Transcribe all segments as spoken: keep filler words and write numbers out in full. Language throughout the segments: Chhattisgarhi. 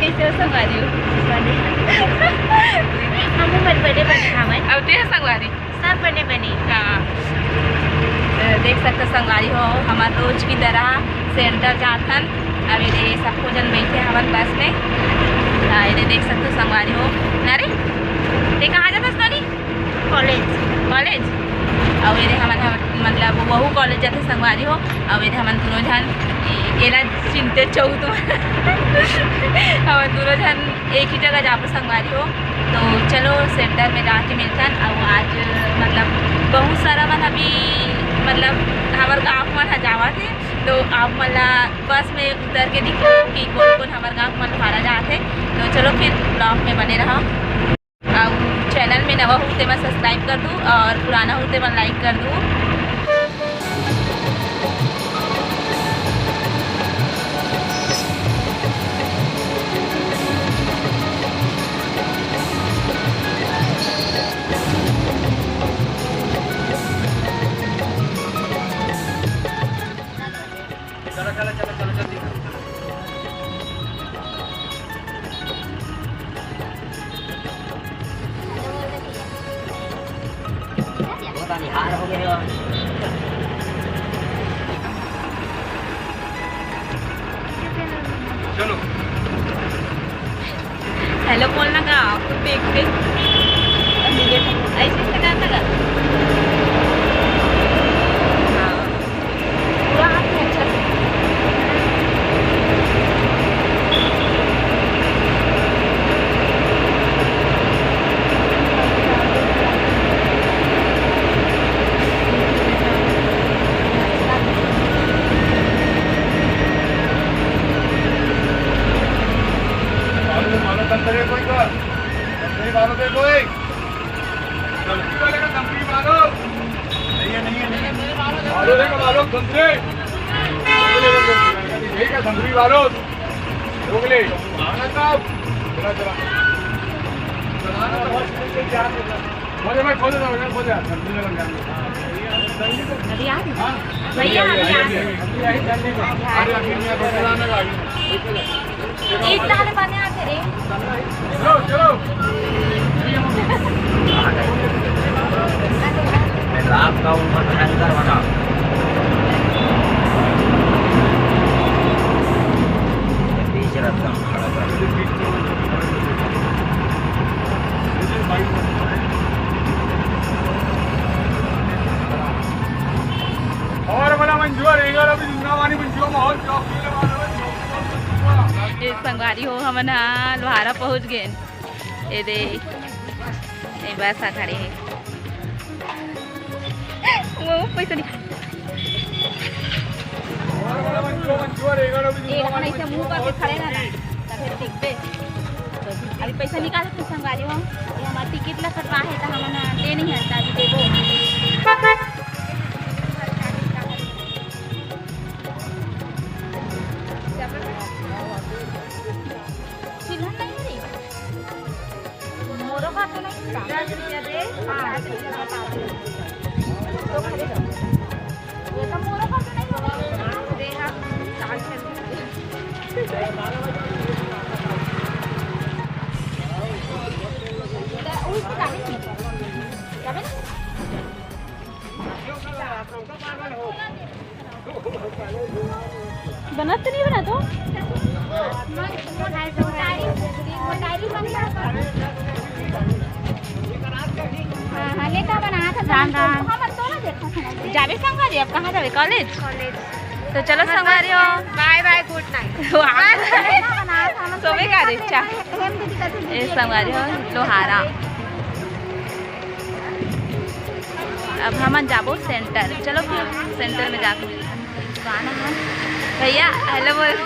कइसे हो संगवारी हो? बने। हम मन बने बने हावय। अब ते संगवारी। सब बने बने। हाँ। तो देख सकते संगवारी हो, हमन रोज की तरह सेंटर जाथन। अब एदे सबको जन बैठे हवन बस में। हाँ, एदे देख सकते संगवारी हो। ना रे, ते कहाँ जाथस नोनी? कॉलेज। कॉलेज? अउ एदे हमन ह, मतलब, वहू कॉलेज जाथे संगवारी हो। अउ एदे हमन दुनों झन, ए-, एला चिंते चौ तुम। हमन दुनों झन एक ही जगह जाबो संगवारी हो। तो चलो सेंटर में जाके मिलथन। अउ आज, मतलब, बहुत सारा मन अभी, मतलब, हमर गाँव मन ह जावत हे, तो आप मन ला बस में उतर के दिखा कि कोन कोन हमर गाँव मन भाड़ा जात हे। तो चलो फिर ब्लॉग में बने रहा। अउ चैनल में नवा हो तेमा सब्सक्राइब कर दू और पुराना हो तेमा लाइक कर दू। चलो, चलो, चलो, चलो, जल्दी करो, चलो। पता नहीं, हार हो गए हो। चलो। हेलो बोलना का, आपको देख के ऐसे, ऐसे करना का। हाँ। पूरा हाथ में अच्छा से। मारो, मारो, कंदरे कोई का। कंदरे मारो दे कोई। कंदरे वाले का कंदरे मारो। नहीं है, नहीं है, नहीं है। मारो रे, मारो, कंदरे। ठीक है, कंदरे मारो। रोक ले। आना साहब। चला, चला। चलाना तो बहुत मुश्किल से क्या होगा। खोल दे भाई, खोल दे, खोल दे, खोल दे। कंदरे लगा ध्यान दे। अभी आ रही? हाँ। भैया, अभी आ रही। अरे, अभी मैं बस चलाना गाड़ी। एक ताले बने आते रे। चलो, चलो। मैं रात का उनका भयंकर बना। मैं बीच रास्ता में खड़ा कर। और बड़ा मंजुआ रहेगा, अभी दुनिया वाली मंजुआ माहौल। ए संगवारी हो, हमन ह लोहारा पहुंच गेन। ए दे, ए बस ह खड़े हे। वो पैसा निकाल। एक मन ऐसे मुंह करके खड़े रहना, तब फिर दिखबे। अभी पैसा निकाल के संगवारी हो, ये हमार टिकट ला कटवा हे, तो हमन दे नहीं हन, अभी देबो। चिल्हन नहीं है रे। मोरो का तो नहीं, पचास रुपया दे, हाँ। तो खरीद। ये तो मोरो का तो नहीं होगा। दे, हाँ, चार सौ रुपया। उल्टी गाड़ी में। जाबे ना? बनत तो नहीं बना तो? हाँ, हाँ, लेटा बना था। राम, राम। हम तो ना देखा था। जाबे संगवारी, अब कहाँ जाबे? कॉलेज? कॉलेज। तो चलो संगवारी हो। बाय बाय, गुड नाइट। वाह। सोबे का रे, चा। ए संगवारी हो, लोहारा। अब हमन जाबो सेंटर। चलो फिर सेंटर में जाके मिलथन। गाना है। भैया, हेलो बोल।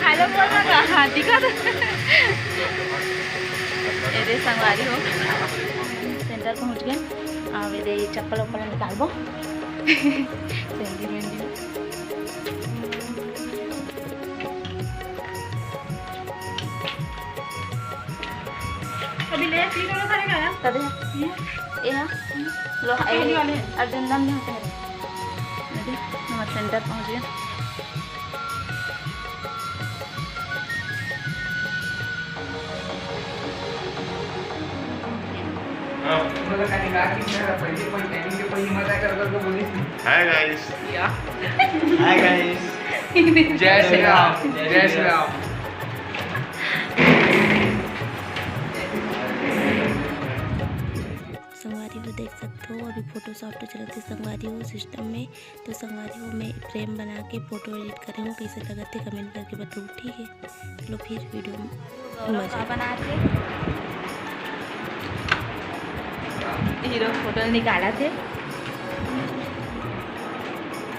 हेलो बोल ना, हाँ, दिखा दे। ए दे संगवारी हो, सेंटर पहुंच गेन। अब ए दे चप्पल उप्पल निकालबो। सेंटी मेंटी। अभी ले, तीन वाला सारे का है? तबे। ये? ये है? लो, पहली ये वाले। अर्जुन दम नहीं होता है। अभी हमारे सेंटर पहुंच गया। Hi guys. Hi guys. जय श्री राम, जय श्री राम। संगवारी हो, देख सकथो, अभी Photoshop तो चलत हे संगवारी हो system में। तो संगवारी हो, मैं frame बना के photo edit करे हूँ, कैसे लगत हे comment करके बताओ, ठीक है? चलो फिर video में गौरव का बनात हे, हीरो photo निकालत हे,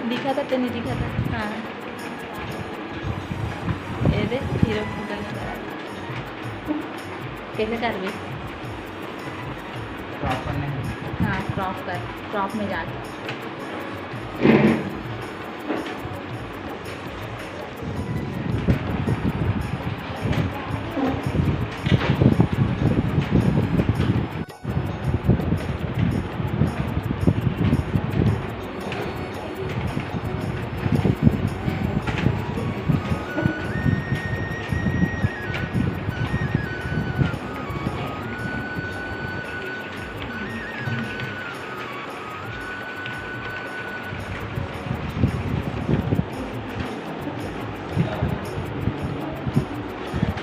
दिखत हे, नहीं दिखत हे? हाँ, ये दे, हीरो photo निकालत हे। कैसे करबे? Crop करने हैं। हाँ, crop कर, crop में जाके।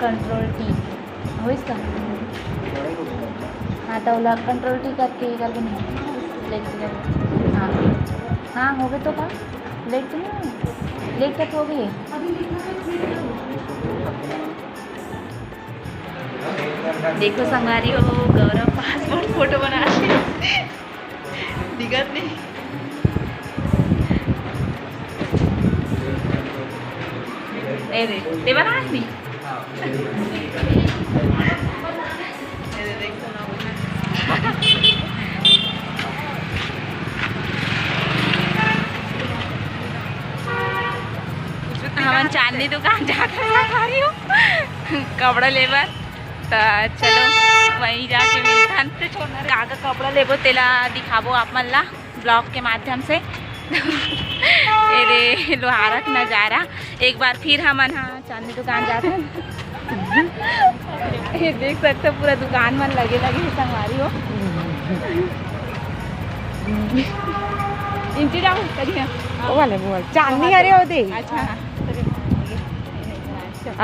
Control T होइस का? हाँ, तो ओला Control T करके ये करके नहीं, select कर। हाँ, हाँ, हो गए तो का? Select नहीं हो? Select तो हो गई। देखो संगवारी हो, गौरव passport photo बना रहे। दिखत नहीं। ए रे, ते बनास नहीं? ए रे, देख तो ना। हमन चांदनी दुकान जात हन, संगवारी हो, कपड़ा लेबर। त चलो, वहीं जाके मिलथन। का का कपड़ा लेबो, तेला दिखाबो आप मन ला vlog के माध्यम से। ए रे, लोहारा के नजारा। एक बार फिर हमन हा चांदनी दुकान जाथन। ये देख सकते हो, पूरा दुकान मन लगे लगे हे, संगवारी हो। इंची जाओ, करिया। वो वाले बोल, चांदनी हरे हो दे। अच्छा।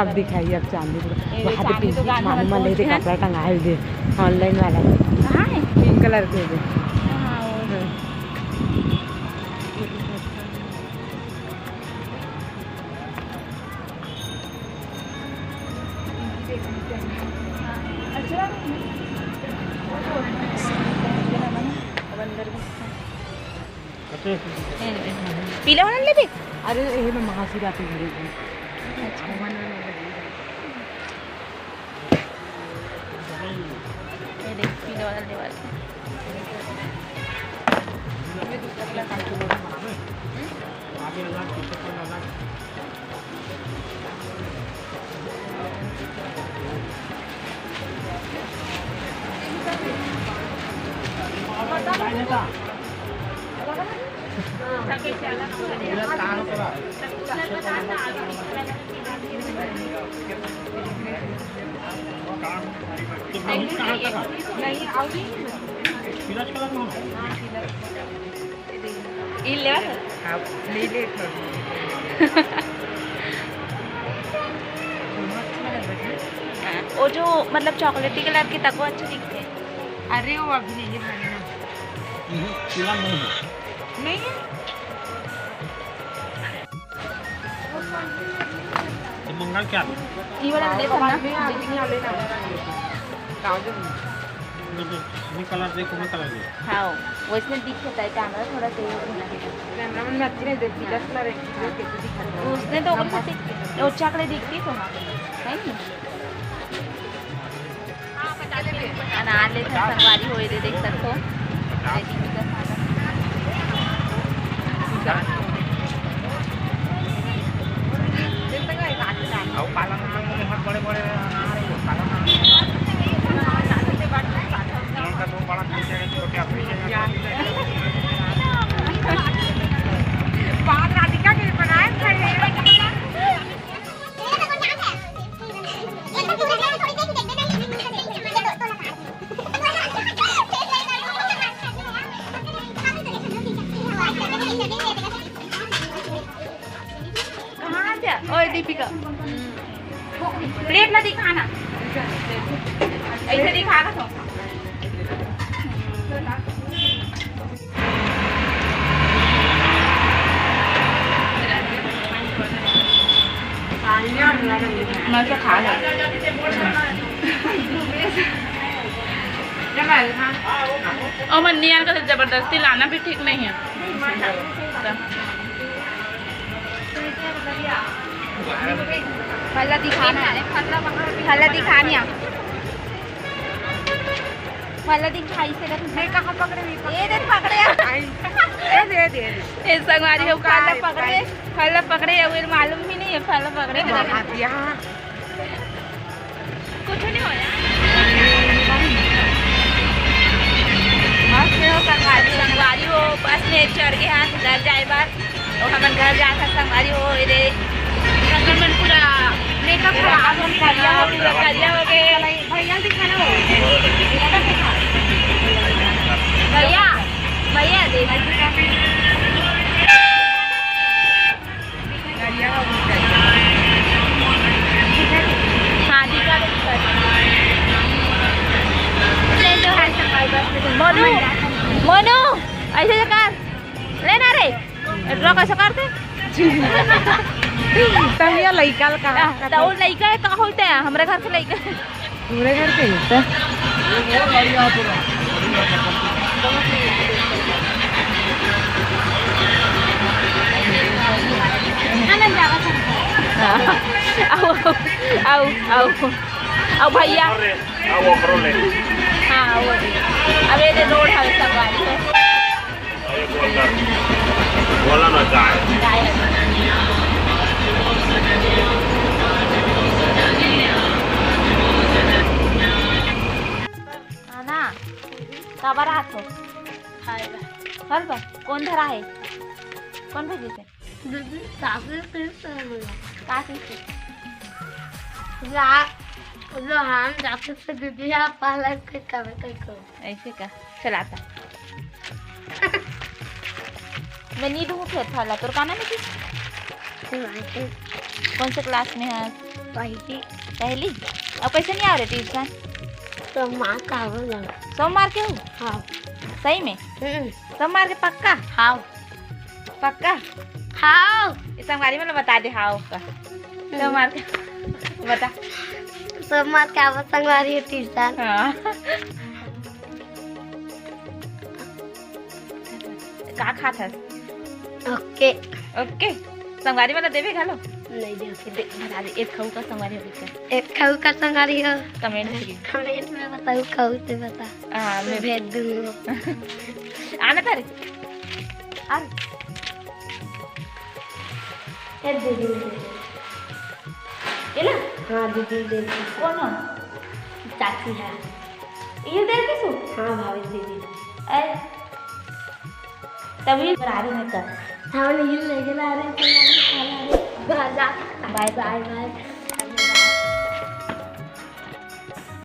अब दिखाइए, अब चांदनी पूरा। ए, वहाँ पे चांदनी पिंकी दुकान मामी मन ले दे, कपड़ा टंगाए दे, online वाला। कहाँ है? Pink colour के दे। हाँ, वो। हाँ। अच्छा। अब अंदर भी। पीला वाला लेबे? अरे, ये तो महाशिवरात्रि घड़ी है। अच्छा। ये देख, पीला वाला लेवा। नहीं, आओ नहीं। पीला कलर में हो। हाँ, पीला। ई लेवा है? हाँ, ले ले थोड़ा। हाँ, वो जो मतलब chocolatey colour के तको अच्छा दिखते हैं। अरे वो अभी नहीं है भाई ना। हम्म, पीला नहीं है। नहीं है। तो मंगल क्या? ई वाला ले था ना? ये कलर देख, वो कलर देख। हाँ, वैसने दिखता है कैमरा थोड़ा तेज होना है। कैमरा में अच्छी नहीं देखती, दस कलर है, कैसे दिखता है? उसने तो ओकर से वो चकले दिखती तो हाँ, है नहीं? अनार लेथन संगवारी हो, ये दे देख सकथो। ओए दीपिका, प्लेट ला दिखाना, ऐसे दिखा दो। मैं तो खा ला। ओ मन्नी यार का तो जबरदस्ती लाना भी ठीक नहीं है। फल्ला दिखाना है, फल्ला दिखानिया, फल्ला दिखाई से रख। मैं कहाँ पकड़े? ये दे पकड़े यार। ए, दे, दे, दे। ए, संगवारी हो, फल्ला पकड़े, फल्ला पकड़े, अब ये मालूम भी नहीं है, फल्ला पकड़े। कुछ नहीं होया। मस्त हो संगवारी, संगवारी हो, बस में चढ़ के हाथ घर जाए बार। अउ हमन घर जात हन संगवारी हो, एदे रतन मन पूरा मेकअप खराब हो गया, पूरा करिया हो गए। भैया दिखाना हो। भैया, भैया दे। हाँ, दिखा दे, दिखा दे। मोनू, मोनू, ऐसे कर, लेना रे। ड्रॉ कैसे करते? तब ये लइका ल कहा हाँ, तो वो लइका है, तो होता है, हमारे घर के लइका। पूरे घर के ही तो। हाँ। आओ, आओ, आओ, आओ भैया। हाँ, वो भी। अब ये रोड है, सब गाड़ी है। अरे बोल ना। बोला ना, गाय। गाय। आना, काबर आत हो? खाए बर। कौन धरा है? कौन भेजे थे? दीदी, सासू से बोला। का कहिसे? रा-, जो हम जाते थे दीदी, आप पालक के कभी कभी को। ऐसे का? चलाता। मैं नी दूँ फेर फल्ला। तोर का नाम है जी? हिमांशु। कौन से क्लास में है? पहली। पहली? अब कैसे नहीं आ रहे ट्यूशन? सोमवार का आऊँगा। सोमवार के हो? हाँ। सही में? हम्म। सोमवार के पक्का? हाँ। पक्का? हाँ। ये संगवारी मतलब बता दे, हाँ का। हम्म। सोमवार के बता। सोमवार के आवा संगवारी हो ट्यूशन। हाँ। का खात हस? ओके। ओके। संगवारी वाला देवे घलो? नहीं देवे। दे, बता दे, एक खाऊ का संगवारी हो बिल्कुल। एक खाऊ का संगवारी हो। कमेंट में। कमेंट में बताऊ, खाऊ ते बता। हाँ, मैं भेज दूँगा। आना तारे। आ। ए दीदी ने दे। ये ना? हाँ, दीदी दे दी। कौन हो? चाची है। ये दे दी तू? हाँ, भाभी दीदी। ए, तभी बना रही मैं कर। हाँ, नहीं, ले के ला रहे हैं, तो मैं खा ला रहे हैं। घर जा। बाय, बाय, बाय।